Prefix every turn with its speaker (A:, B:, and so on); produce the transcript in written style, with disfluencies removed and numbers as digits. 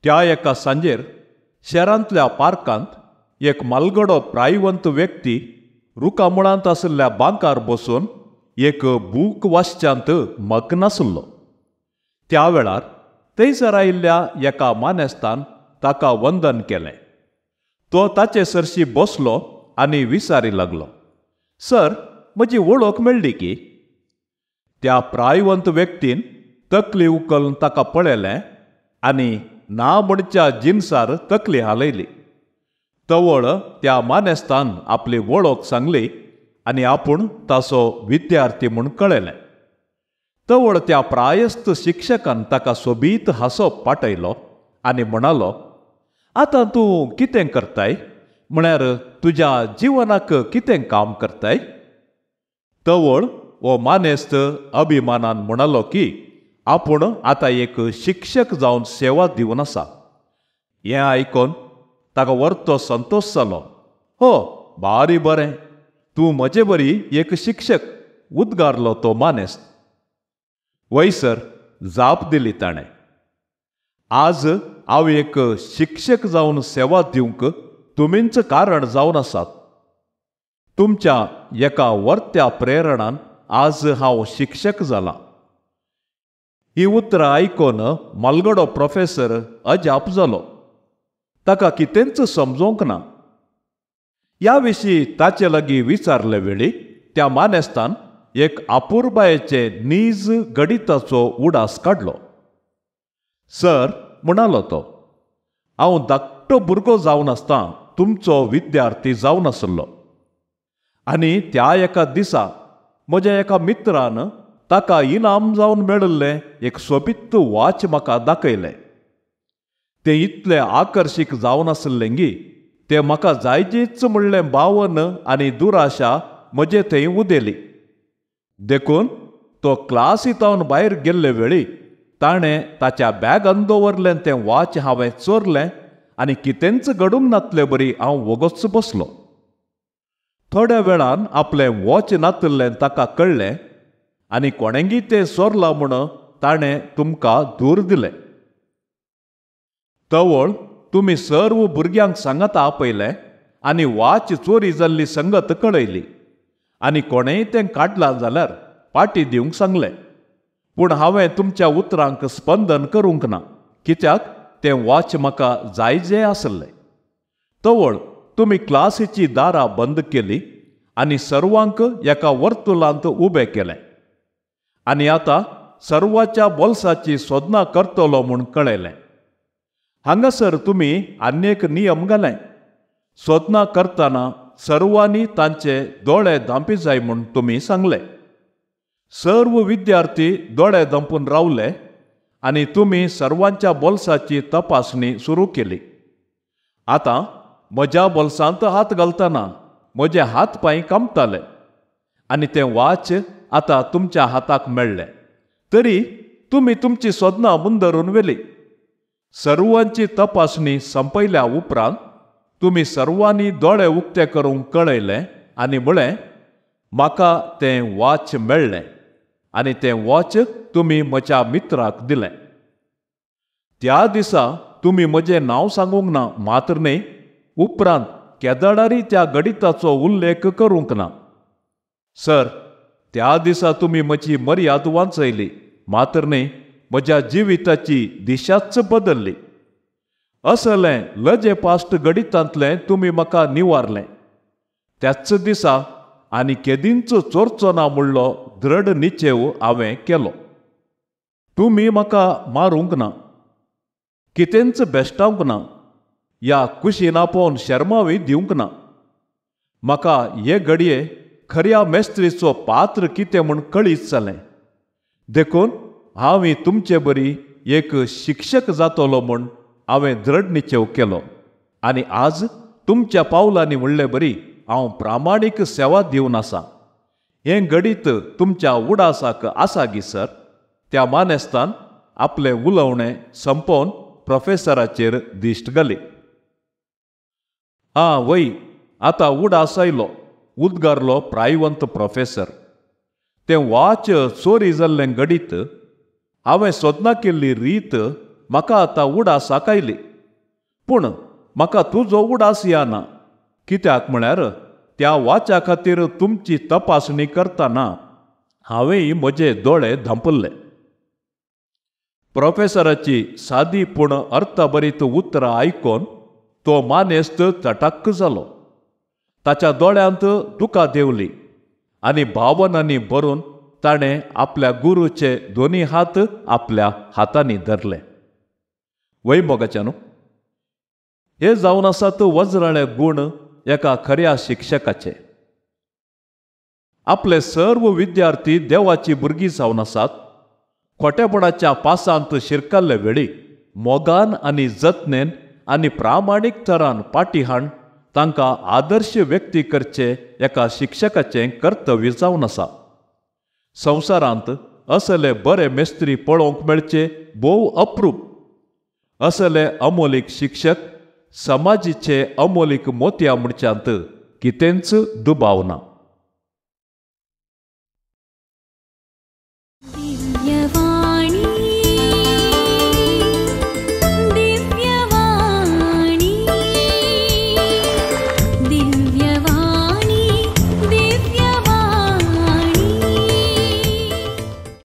A: त्या एका सांजेर शहरांतल्या पार्कांत एक मालगडो प्रायवंत व्यक्ती रुखामुळांत आशिल्ल्या बांकार बसून एक बूक वाचच्यांत मग्न आशिल्लो. त्या वेळार थंयसर आयिल्ल्या एका मानेस्तान ताका वंदन केलें. तो ताचे सरशी बसलो आनी विचारी लागलो, सर, म्हजी वळख मेळ्ळी की? त्या प्रायवंत व्यक्तीन तकली उखलून ताका पळयलें आनी ना म्हणच्या जिनसार तकली हालयली. तवळ त्या मानेस्तान आपली वळख सांगली आनी आपूण ताचो विद्यार्थी म्हूण कळयलें. तवळ त्या प्रायस्त शिक्षकान ताका सोबीत हांसो पाटयलो आनी म्हणालो, आतां तूं कितें करताय? म्हळ्यार तुज्या जिवनाक कितें काम करताय? तवळ हो मानेस्त अभिमानान म्हणालो की आपूण आतां एक शिक्षक जावन सेवा दिवन आसा. हें आयकून ताका वर्तो संतोश जालो. हो, बारी बरें, तूं म्हजे बरी एक शिक्षक, उद्गारलो तो मानेस्त. वय सर, जाप दिली ताणें, आज हांव एक शिक्षक जावन सेवा दिवंक तुमींच कारण जावन आसात. तुमच्या एका वर्त्या प्रेरणान आज हांव शिक्षक जालां. ही उतरां आयकून मालगडो प्रोफेसर अजाप जालो. ताका कितेंच समजोंक ना. ह्या विशीं ताचे लागीं विचारले वेळी त्या मानेस्तान एक अपुरबायेचे नीज गणिताचो उडास काडलो. सर, म्हणालो तो, हांव धाकटो भुरगो जावन आसतना तुमचो विद्यार्थी जावन आशिल्लो आनी त्या एका दिसा म्हज्या एका मित्रान ताका इनाम जावन मेळिल्लें एक सोबीत वॉच म्हाका दाखयलें. तें इतलें आकर्शीक जावन आशिल्लें की तें म्हाका जायजीच म्हणलें भावन आनी दुराशा म्हजे थंय उदेली. देखून तो क्लासींतावन भायर गेल्ले वेळी ताणें ताच्या बॅगान दवरलें तें वॉच हांवें चोरलें आनी कितेंच घडूंक नातले बरी हांव वोगोच बसलो. थोड्या वेळान आपलें वॉच नातिल्लें ताका कळ्ळें आनी कोणेंगी तें चोरलां म्हूण ताणें तुमकां दूर दिलें. तवळ तुमी सर्व भुरग्यांक सांगात आपयलें आनी वॉच चोरी जाल्ली संगत कळयली आनी कोणेंय तें काडलां जाल्यार पाटी दिवंक सांगलें. पूण हांवें तुमच्या उतरांक स्पंदन करूंक ना, कित्याक तें वॉच म्हाका जायजें आसलें. तवळ तुमी क्लासीची दारां बंद केली आनी सर्वांक एका वर्तुलांत उबें केलें आनी आतां सर्वाच्या बोल्साची सोदनां करतलो म्हूण कळयलें. हांगासर तुमी आन्येक नियम घाले, सोदनां करतना सर्वांनी तांचे दोळे धांपी जाय म्हूण तुमी सांगले. सर्व विद्यार्थी दोळे धांपून रावले आनी तुमी सर्वांच्या बोल्साची तपासणी सुरू केली. आतां म्हज्या बोल्सांत हात घालतना म्हजे हात पांय कांपताले आनी तें वॉच आतां तुमच्या हाताक मेळ्ळें. तरी तुमी तुमची सोदनां मुंदरून व्हेली. सर्वांची तपासणी संपयल्या उपरांत तुमी सर्वांनी दोळे उक्ते करूंक कळयलें आनी म्हळें, म्हाका तें वॉच मेळ्ळें आनी तें वॉच तुमी म्हज्या मित्राक दिलें. त्या दिसा तुमी म्हजें नांव सांगूंक ना मात्र न्हय, उपरांत केदळारी त्या गणिताचो उल्लेख करूंक ना. सर, त्या दिसा तुमी म्हजी मर्याद वांचयली मात्र न्हय, म्हज्या जिविताची दिशाच बदल्ली. असलें लजेपास्ट गणितांतलें तुमी म्हाका निवारलें. त्याच दिसा आनी केदींच चोरचो ना म्हणलो दृढ निश्चेव हांवें केलो. तुमी म्हाका मारूंक ना, कितेंच बेश्टावंक ना, ह्या कुशीन आपोवन शर्मावय दिवंक ना. म्हाका हे घडये खऱ्या मेस्त्रीचो पात्र कितें म्हूण कळीत जालें. देखून हांव तुमचे बरी एक शिक्षक जातलो म्हूण हांवें दृढ निश्चेव केलो आनी आज तुमच्या पावलांनी म्हणले बरी हांव प्रामाणीक सेवा दिवन आसा. हें गणीत तुमच्या उडासाक आसा गी सर? त्या मानेस्तान आपलें उलोवणें संपोवन प्रोफेसराचेर दिश्ट घाली. आं वय, आतां उडास आयलो, उद्गारलो प्रायवंत प्रोफेसर. तें वॉच चोरी जाल्लें गणीत हांवें सोदनां केल्ली रीत म्हाका आतां उडासाक आयली, पूण म्हाका तुजो उडास येना. कित्याक म्हळ्यार त्या वाच्या खातीर तुमची तपासणी करतना हांवेंय म्हजे दोळे धांपल्ले. प्रोफेसराची सादी पूण अर्थभरीत उतरां आयकून तो मानेस्त चटक्क जालो. ताच्या दोळ्यांत दुकां देंवली आनी भावनांनी भरून ताणें आपल्या गुरूचे दोनी हात आपल्या हातांनी धरले. वय मोगाच्यानू, हे जावन आसात वज्राळे गूण एका खऱ्या शिक्षकाचे. आपले सर्व विद्यार्थी देवाची भुरगीं जावन आसात. खोटेपणाच्या पासांत शिरकल्ले वेळी मोगान आनी जतनेन आनी प्रामाणीक तरान पाटी हाण तांकां आदर्श व्यक्ती करचे एका शिक्षकाचें कर्तव्य जावन आसा. संवसारांत असले बरे मेस्त्री पळोवंक मेळचे भोव अप्रूप. असले अमोलीक शिक्षक समाजीचे अमोलीक मोतयां म्हणच्यांत कितेंच दुबाव ना.